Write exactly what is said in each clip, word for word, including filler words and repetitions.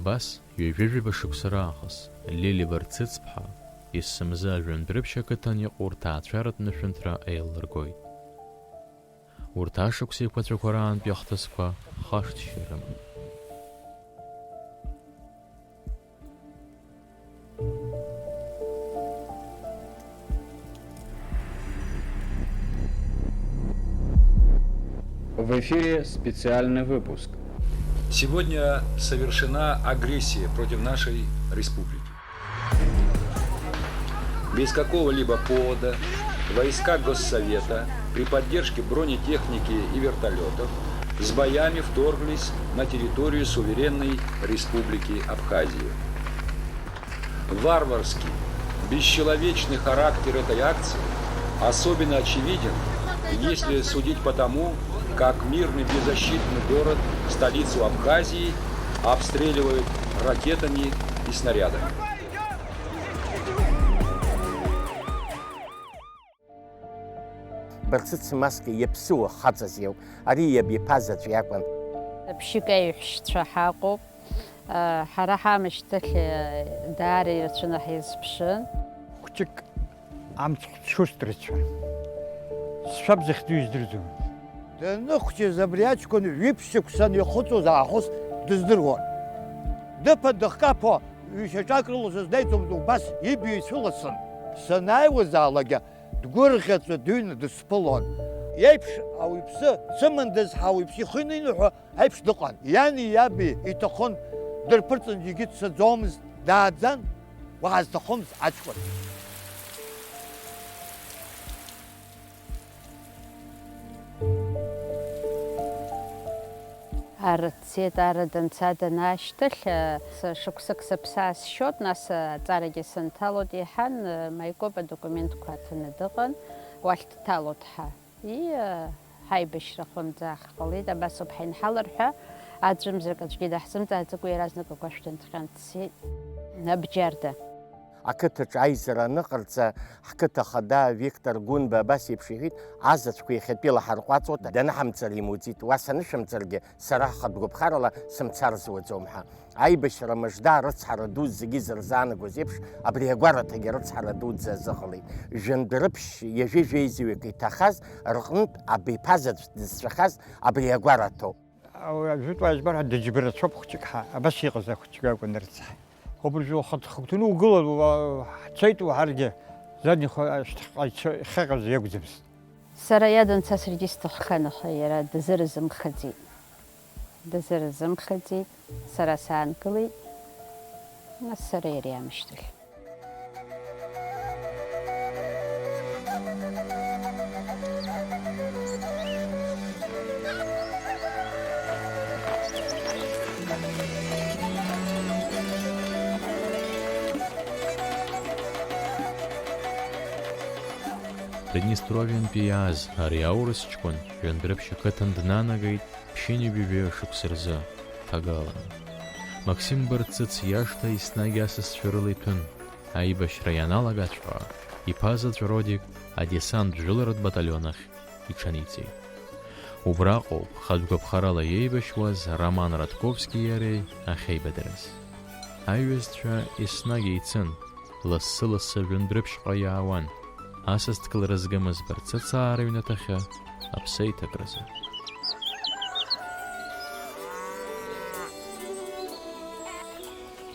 Абас, ҩажәижәаба шықәса раахыс, Лили Барцыцԥҳа есымза Жәандәрыԥшь ақыҭан иҟоу рҭаацәаратә нышәынҭра еиллыргоит. Урҭ ашықәс еиқәаҵәақәа раантәи ахҭысқәа хашҭшьа рымам. В эфире специальный выпуск. Сегодня совершена агрессия против нашей республики. Без какого-либо повода войска Госсовета при поддержке бронетехники и вертолетов с боями вторглись на территорию суверенной Республики Абхазия. Варварский, бесчеловечный характер этой акции особенно очевиден, если судить по тому, как мирный беззащитный город, столицу Абхазии, обстреливают ракетами и снарядами. Барцыц Маска иаԥсыуа хаҵас иоуп. Ари иаб иԥа заҵә иакәын. Ԥшьҩык аиҳәшьцәа ҳаҟоуп. Ҳара ҳаамышьҭахь даара ирацәаны ҳизԥшын. Хәҷык амцхә дшусҭ рацәан. Сшәаб захьӡу издырӡом. Даныхәҷыз абри аҷкәын ҩышә шықәсан ихыҵуаз аахыс дыздыруан. Дыԥан дыхкаԥо ҩ-шьаҿак рыла сыздеиӡом, убас ибаҩ ицәыласын. Санааиуазаалакгьы дгәырӷьаҵәа дыҩны дысԥылон. Иеиԥш ауаҩԥсы, сымандаз ҳауаҩԥсы ихы иныҩныҳәо аиԥш дыҟан. Иани иаби иҭахын дырԥырҵын, егьи дцаӡомызт, дааӡан, уаҳа зҭахымыз аҷкәын. Ара дцеит, ара данца данаашьҭахь, ы, сы-, шықәсык сыԥсы аасшьот, нас, ы, аҵарагьы сынҭалот иҳәан, ы, Маикоп адокументқәа аҭаны дыҟан, уахь дҭалот ҳәа. И, ы, ҳаибашьра хлымӡаах ҟалеит, абас ауп ҳаинҳалар ҳәа, аӡәымзарак аӡәгьы даҳзымҵааӡакәа иаразнак агәашә дынҭҟьан дцеит. Абџьарда. Ақыҭаҿы аизара аныҟарҵа, ҳқыҭа ахада Виктор Гәынба абас еиԥш иҳәеит, азаҵәқәа иахьатәи лаҳарҟәаҵуа данаҳамҵар имуӡеит, уа санышәымҵаргьы сара хатә гәаԥхарала сымцар зуаӡом ҳәа. Аибашьра мыжда арыцҳара ду зегьы зырзаанагоз еиԥш, абри агәараҭагьы арыцҳара дуӡӡа азыҟалеит. Жәындәрыԥшь ҩажәи жәеизаҩык иҭахаз рҟнытә абиԥазаҵә дызҵәахаз абри агәараҭоуп. Ау, ажәытә уаа избар ҳәа дыџьбарацәоуп хәҷык ҳа, абас иҟаз ахәҷык акәын рыцҳа. Убыржәы ухаҭ-, хыгәҭаны угылан, уа-, ҳцеит уҳәаргьы, зад ихы ашьҭахьҟа ицо-, ихьаҟьаз иакәӡамызт. Сара иадан са саргьы сҭаххан, аха иара дазыразымхаӡеит. Дазыразымхаӡеит, сара саангылеит, нас сара иара иамышьҭахь. Приднестровиантәи иааз ари аурыс ҷкәын Жәандәрыԥшь ақыҭан днанагеит ԥшьынҩажәи жәаҩа шықәса рзы ҭагалан. Максим Барцыц иашҭа еснагь асасцәа рыла иҭәын. Аибашьра ианалагаҵәҟьа, иԥа заҵә Родик адесант жәыларатә баталион ахь иҽаниҵеит. Убраҟоуп хатә гәаԥхарала иеибашьуаз Роман Радковски иареи ахьеибадырыз. Аиҩызцәа еснагь еицын, лассы-лассы Жәындәрыԥшьҟа иаауан, асасдкылара згымыз Барцыц аара аҩнаҭахьы аԥсеиҭакразы.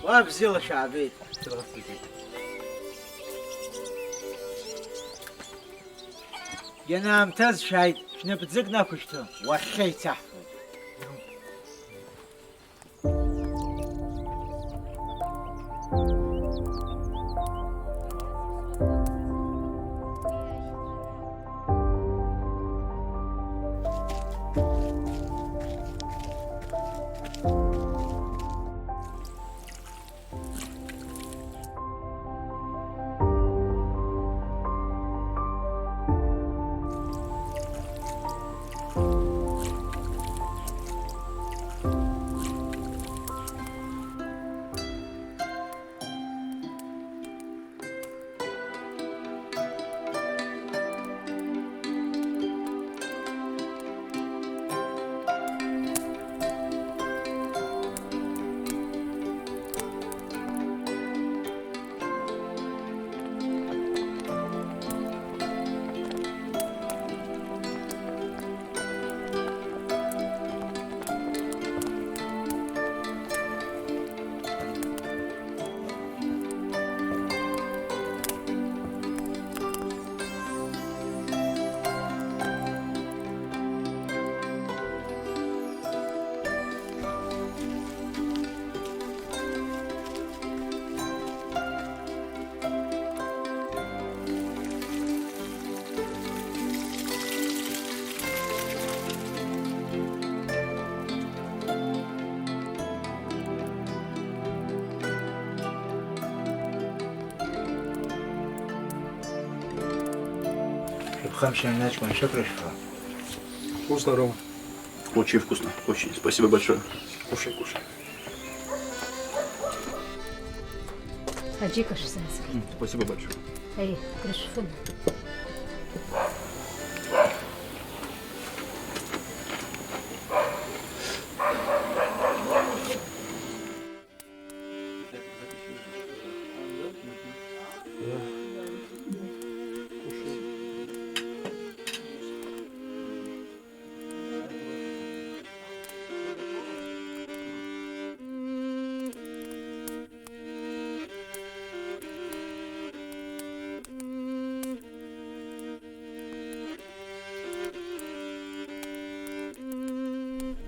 Уа, бзиала шәаабеит. Ианаамҭаз шәааит, шәнапӡык нақәышәҭын, уаххьа ицаҳфоит. Хамшин начкан шакрашфа. Вкусно, Рома. Очень вкусно. Очень. Спасибо большое. Кушай, кушай. Аџьыка шәзаазгеит. М, спасибо большое. Аи, крышәфын.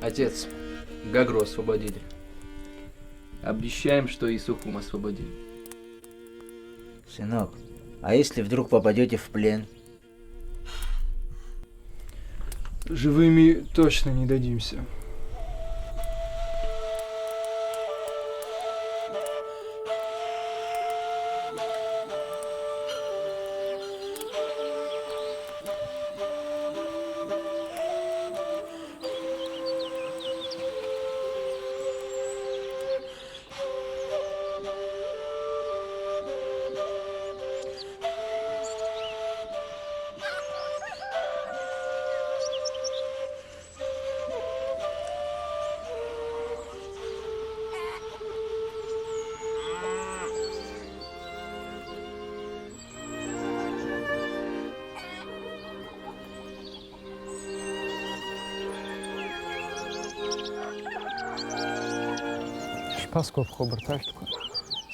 Отец, Гагру освободили. Обещаем, что и Сухум освободим. Сынок, а если вдруг попадёте в плен? Живыми точно не дадимся. Шԥасгәаԥхо абарҭ ашәҭқәа?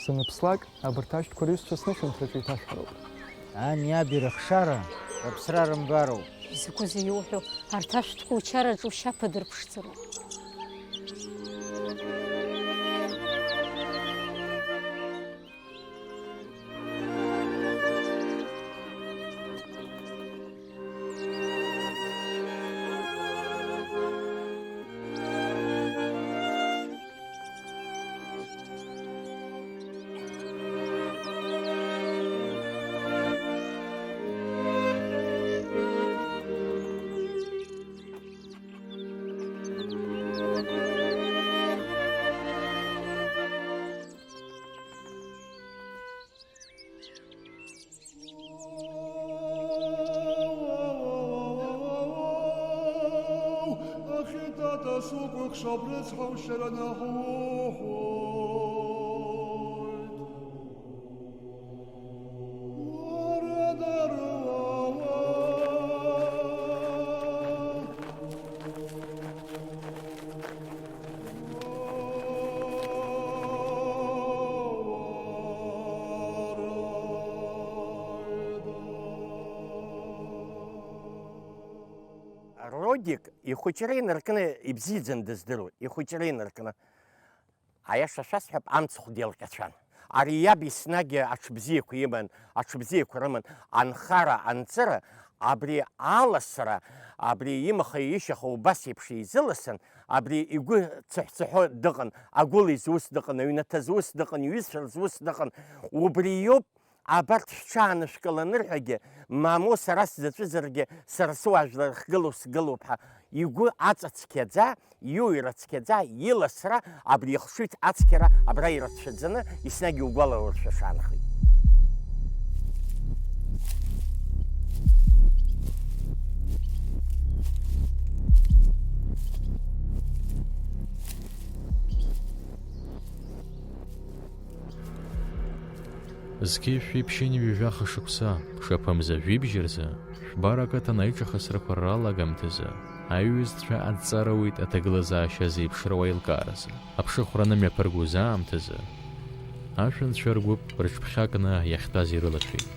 Саныԥслак, абарҭ ашәҭқәа рҩызцәа снышәынҭраҿы иҭашәҳароуп. Ани аби рыхшара, рыԥсра рымбароуп. Изакәызеи иуҳәо, арҭ ашәҭқәа учараҿы ушьаԥа дырԥшӡароуп. Ахьитата сукәыхшоуп, рыцҳа, ушьара наҳуҳәоит. Родик ихәыҷра инаркны ибзиаӡаны дыздыруеит, ихәыҷра инаркны. Аиаша шәасҳәап, амцхә деилҟьацәан. Ари иаб еснагь аҽыбзиақәа иман, аҽыбзиақәа рыман, анхара, анҵыра, абри аласра, абри имаха-ишьаха убас еиԥш еизыласын, абри игәы цыҳәцыҳәо дыҟан, агәылаҩ зус дыҟан, аҩнаҭа зус дыҟан, иҩызцәа рзус дыҟан. Убри иоуп, абарҭ шәҽаанышәкыланы рҳәагьы, мамоу сара сзаҵәызаргьы, сара сыуаажәлар ахьгылоу сгылоуп ҳәа, игәы аҵа цқьаӡа, иуаҩра цқьаӡа, иласра, абри ихшыҩ ацқьара абра ирацәаӡаны, еснагь иугәалауршәа шаанхеит. Зқьи жәшәи ԥшьынҩажәи жәаха шықәса, шаԥымза жәибжь рзы, Шәбара ақыҭан аиҿахысрақәа ралагамҭазы, аиҩызцәа адҵа роуеит аҭагылазаашьа зеиԥшроу аилкааразы, аԥшыхәра анымҩаԥыргоз аамҭазы, ашәанцәа ргәыԥ рыҽԥхьакны иахьтәаз ирылашәеит.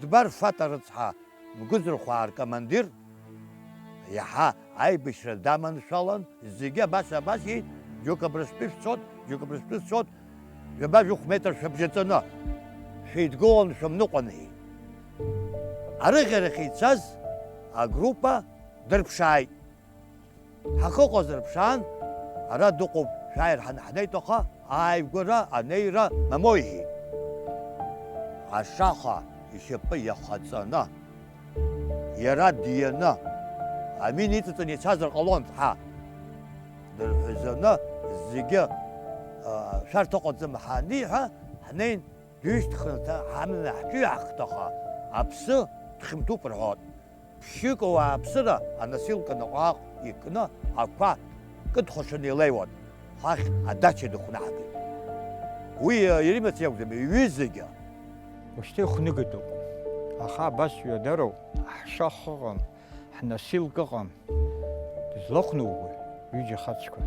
Дбар Фата рыцҳа, Мгәыӡырхәаа ркомандир, иаҳа аибашьра даманшәалан, зегьы абас-абас иеит, џьоук абыржәтәы шәцот, џьоук абыржәтәы шәцот, ҩаба-жәохә метр шәыбжьаҵаны, шәеидгыланы шәымныҟәан, иҳәеит. Арыӷьарахь ицаз агруппа дырԥшааит. Ҳахьыҟаз рыԥшаан, ара дыҟоуп, шәааир ҳан-, ҳанеит, аха ааигәара анеира мамоу, иҳәеит. Ашаха ишьапы иахаҵаны, иара дианы, амин иҵыҵын ицазар ҟалон, ҳа дырҳәазаны зегьы, а, шәарҭ ыҟаӡам ҳаниҳәа, ҳнеин, дҩышьҭхын, ҳамҩа ҳҿыҩаҳхт, аха аԥсы дхьымҭәуп рҳәот. Ԥшьҩык ауааԥсыра аносилка наҟ-ааҟ икны ақәа кыдхәашаны илеиуан, хәахь адача дықәнаҳгеит. Уи, э, иара имаҵ иакәӡам, иҩызагьы. Ушьҭа ихәныгатәуп. Аха абас ҩадароуп, ҳшаха ыҟам, ҳносилка ыҟам. Дызлахәнугои, ҩыџьа хацқәа?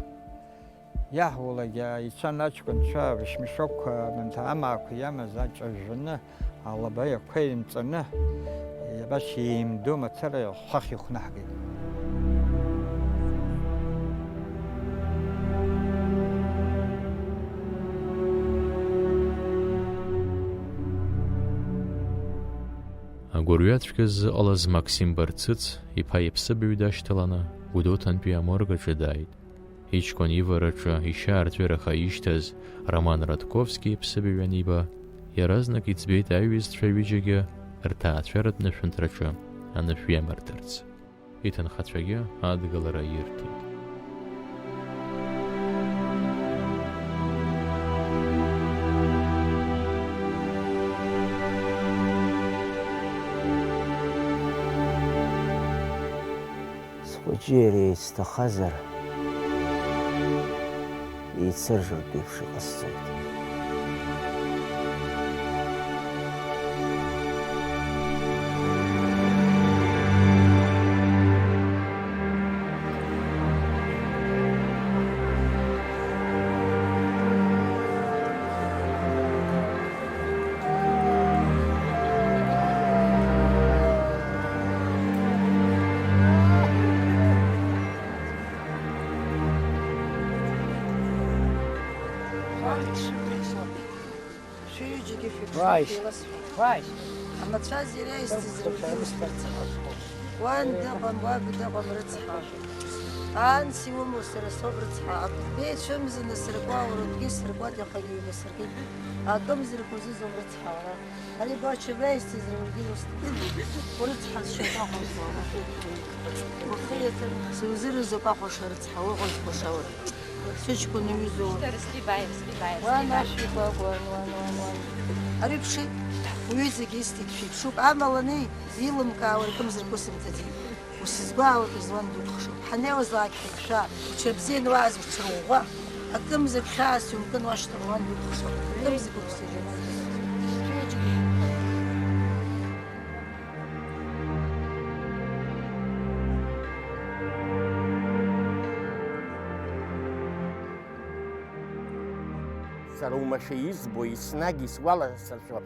Иаҳулагьы ицан аҷкәынцәа рышьмешокқәа, амаҭәа амаақәа иамаз аҿажәаны, алаба иақәа еимҵаны, абас еимдо мацара хәахь ихәнаҳгеит. Агәырҩа цәгьа ззыҟалаз Максим Барцыц иԥа иԥсыбаҩ дашьҭаланы Гәдоуҭантәи аморг аҿы дааит. Иҷкәын ивараҿы ишьаарҵәыраха ишьҭаз Роман Радковски иԥсыбаҩ аниба, иаразнак иӡбеит аиҩызцәа ҩыџьагьы рҭаацәаратә нышәынҭраҿы анышә иамардырц. Иҭынхацәагьы адгылара ирҭеит. Схәыҷы иара еицҭахазар, еицыржыртә еиԥш иҟасҵоит. Шәҩыџьагьы шәыԥшуп, Уааишь. Еиласҳәа. Уааишь. Амацәаз иара исзызрыгәгьы усҭарц. Уан дыҟам, уаб дыҟам, рыцҳа. Анс иумоу сара соуп, рыцҳа. Акәтбеи цәымза насыркуа, урыгәгьы сыркуа, иахагьы ҩба сыркит. Акымзарак узызом, рыцҳа, уара. Ари Бача беисҭазар, уаргьы усҭ. Урыцҳа, сшьапы ахәарҭоума? Ухы иаҵаны сузыразуп ахәаша, рыцҳа, уҟаз хәаша уара. Сыҷкәын иҩызоуп. Шьҭа рыскьыбааи, рыскьыбааи, Уан рыскьыбааи. Ашәи гәагәан, уан, уан, уан. Ари ԥшит, уҩызагьы исҭеит, шәеиԥшуп. Амала ани, илымкаауа ркымзарак усымҭаӡеит. Усызгәаауеит, зуан дукәыхшоуп. Ҳанеиуазлак ҳаиқәшәа, уҽырбзианы уааз уҽырӷәӷәа. Акымзарак хьаас иумкын уашьҭахь уан дукәыхшоуп. Акымзарак уԥсыжьуан. Сара уамашәа избо, еснагь исгәаласыршәо,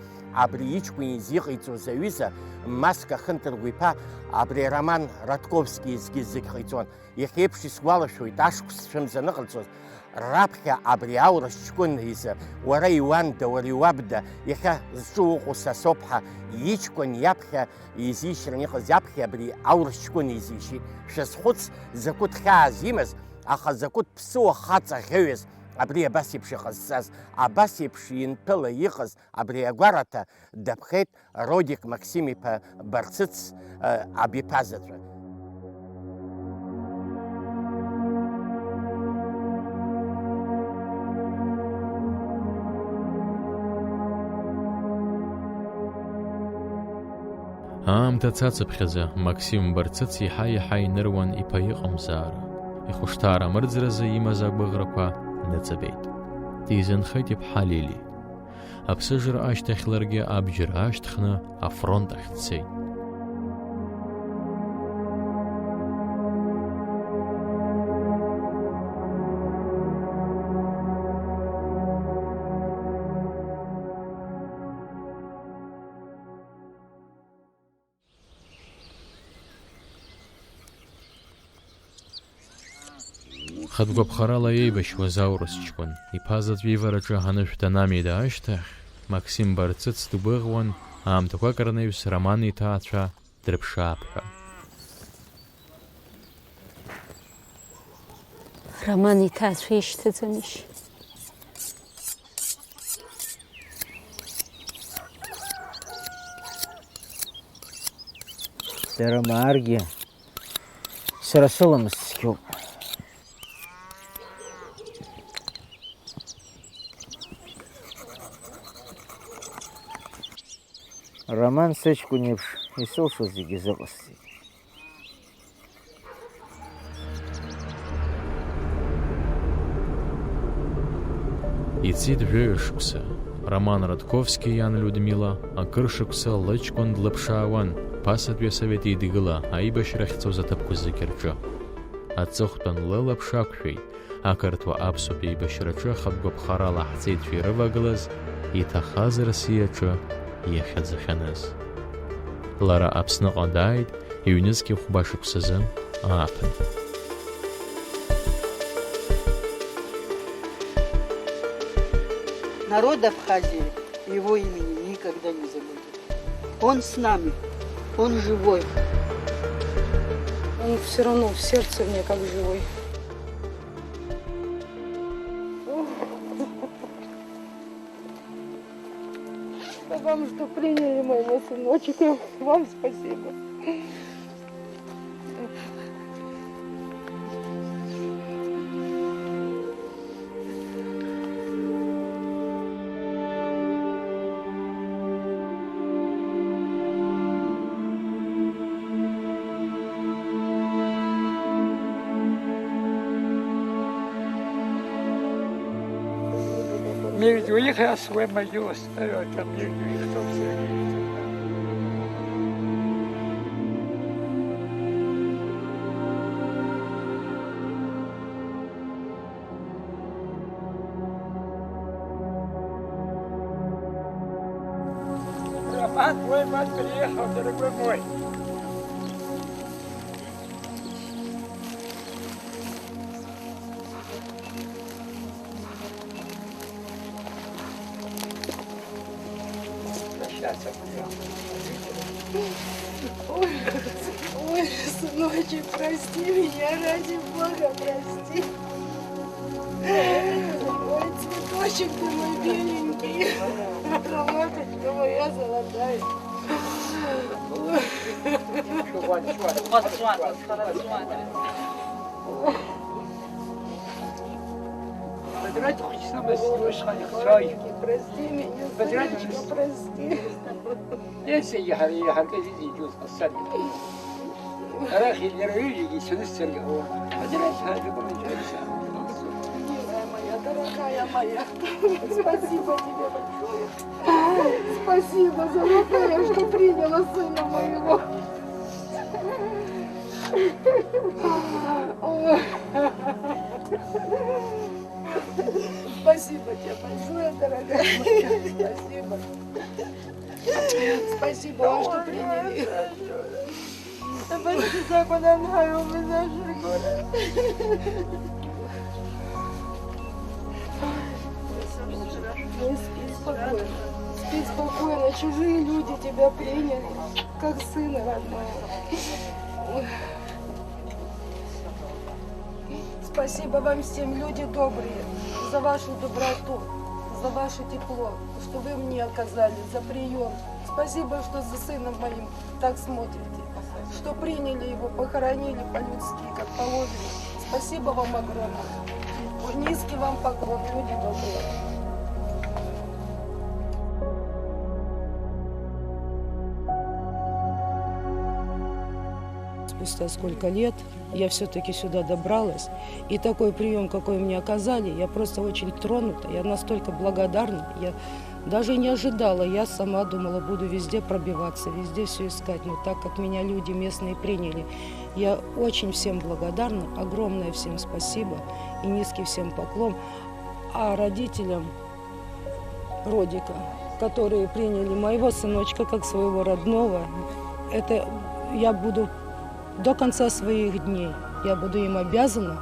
абри иҷкәын изиҟаиҵоз аҩыза Маска Хынҭыргәиԥа абри Роман Радковски изгьы зегь ҟаиҵон. Иахьеиԥш исгәалашәоит, ашықәс цәымза аныҟарҵоз, раԥхьа абри аурыс ҷкәын изы, уара иуанда, уара иуабда, иахьа зҿу уҟоу са соуп ҳәа, иҷкәын иаԥхьа изишьран иҟаз, иаԥхьа абри аурыс ҷкәын изишьит. Шәазхәыц, закәытә хьаас имаз, аха закәытә ԥсыуа хаҵа ӷьеҩыз абри абас еиԥш иҟазҵаз, абас еиԥш инҭәыла иҟаз абри агәараҭа даԥхеит Родик Максим-иԥа Барцыц, э, абиԥа заҵәы. Аамҭа цацыԥхьаӡа Максим Барцыц иаҳа-иаҳа иныруан иԥа иҟамзаара. Ихәышҭаара амырӡразы имаз агәыӷрақәа ныҵабеит. Дизынхеит иԥҳа Лили. Аԥсыжра ашьҭахь ларгьы абџьар аашьҭхны афронт ахь дцеит. Хатә гәаԥхарала еибашьуаз аурыс ҷкәын, иԥа заҵә ивараҿы анышә данамида ашьҭахь, Максим Барцыц дгәыӷуан, аамҭақәак рнаҩс Роман иҭаацәа дрыԥшаап ҳәа. Роман иҭаацәа ишьҭаҵамишь? Дара мааргьы, сара сыламыс цқьоуп. Роман сыҷкәын еиԥш исылшо зегьы изыҟасҵеит. Ицеит жәаҩа шықәса. Роман Радковски иан Людмила акыр шықәса лыҷкәын длыԥшаауан Ԥасатәи асовет еидгыла аибашьра ахьцоз аҭыԥқәа зегьы рҿы. Аҵыхәтәан лылаԥш ақәшәеит ақырҭуа-аԥсуатә еибашьраҿы ахатә гәаԥхарала ҳҵеицәа ирывагылаз, иҭахаз Россиаҿы иахьаӡахьаныз. Лара Аԥсныҟа дааит ҩнызқьи хәба шықәсазы ааԥын. Народ Абхазии его имени никогда не забудет. Он с нами, он живой. Он всё равно в сердце мне как живой. А вам, что приняли моего сыночка, вам спасибо. Между их я свой могила ставил, там между их там все. Роман, твой мать приехал, дорогой мой. Прощаться приехал. Ой, ой, сыночек, прости меня, ради Бога, прости. Ой, цветочек ты мой беленький, ароматочка моя золотая. Ой. Поздравьте, хоть самое сложное, хорошо. Прости меня, сыночка, прости. Если я, я, я, я, я, я, Арахь иара ҩыџьагьы ицаны сцаргьы ҟалон. Милая моя, дорогая моя, спасибо тебе большое. Спасибо, золотая, что приняла сына моего. Спасибо тебе большое, дорогая моя. Спасибо. Спасибо вам, что приняли. Спи спокойно. Спи спокойно. Чужие люди тебя приняли, как сына родного. Спасибо вам всем, люди добрые, за вашу доброту, за ваше тепло, что вы мне оказали, за приём. Спасибо, что за сыном моим так смотрите, что приняли его, похоронили по-людски, как положено. Спасибо вам огромное. Низкий вам поклон, люди добрые. Спустя сколько лет я всё-таки сюда добралась, и такой приём, какой мне оказали, я просто очень тронута, я настолько благодарна, я даже не ожидала, я сама думала, буду везде пробиваться, везде всё искать, но так как меня люди местные приняли, я очень всем благодарна, огромное всем спасибо и низкий всем поклон. А родителям Родика, которые приняли моего сыночка как своего родного. Это я буду до конца своих дней, я буду им обязана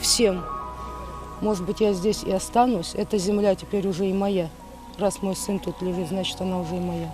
Всем. Может быть, я здесь и останусь. Эта земля теперь уже и моя. Раз мой сын тут лежит, значит, она уже и моя.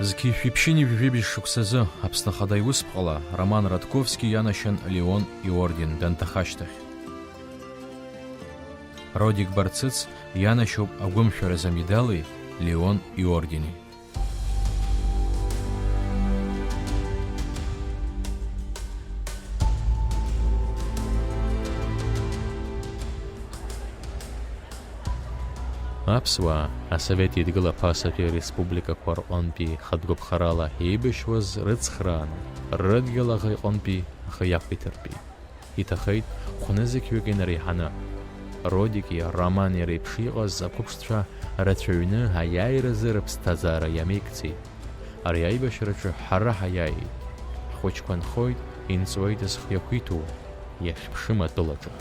Зқьи шәиԥшьыни жәибжь шықәсазы Аԥсны Ахада иусԥҟала Роман Радковски ианашьан Леон иорден данҭаха ашьҭахь. Родик Барцыц ианашьоуп агәымшәаразы амедали Леон иордени. Аԥсуаа, Асовет Еидгыла ԥасатәи ареспубликақәа рҟынтәи хатә гәаԥхарала еибашьуаз рыцхрааны, рыдгьыл аӷа иҟынтәи ахы иақәиҭыртәит. Иҭахеит хәнызқьҩык инареиҳаны. Родики, Романи реиԥш иҟаз ақәыԥшцәа рацәаҩны аиааиразы рыԥсҭазаара иамеигӡеит. Ари аибашьраҿы ҳара ҳаиааит. Ҳхәыҷқәа нхоит, инҵуеит зхы иақәиҭу, иахьԥшым атәылаҿы.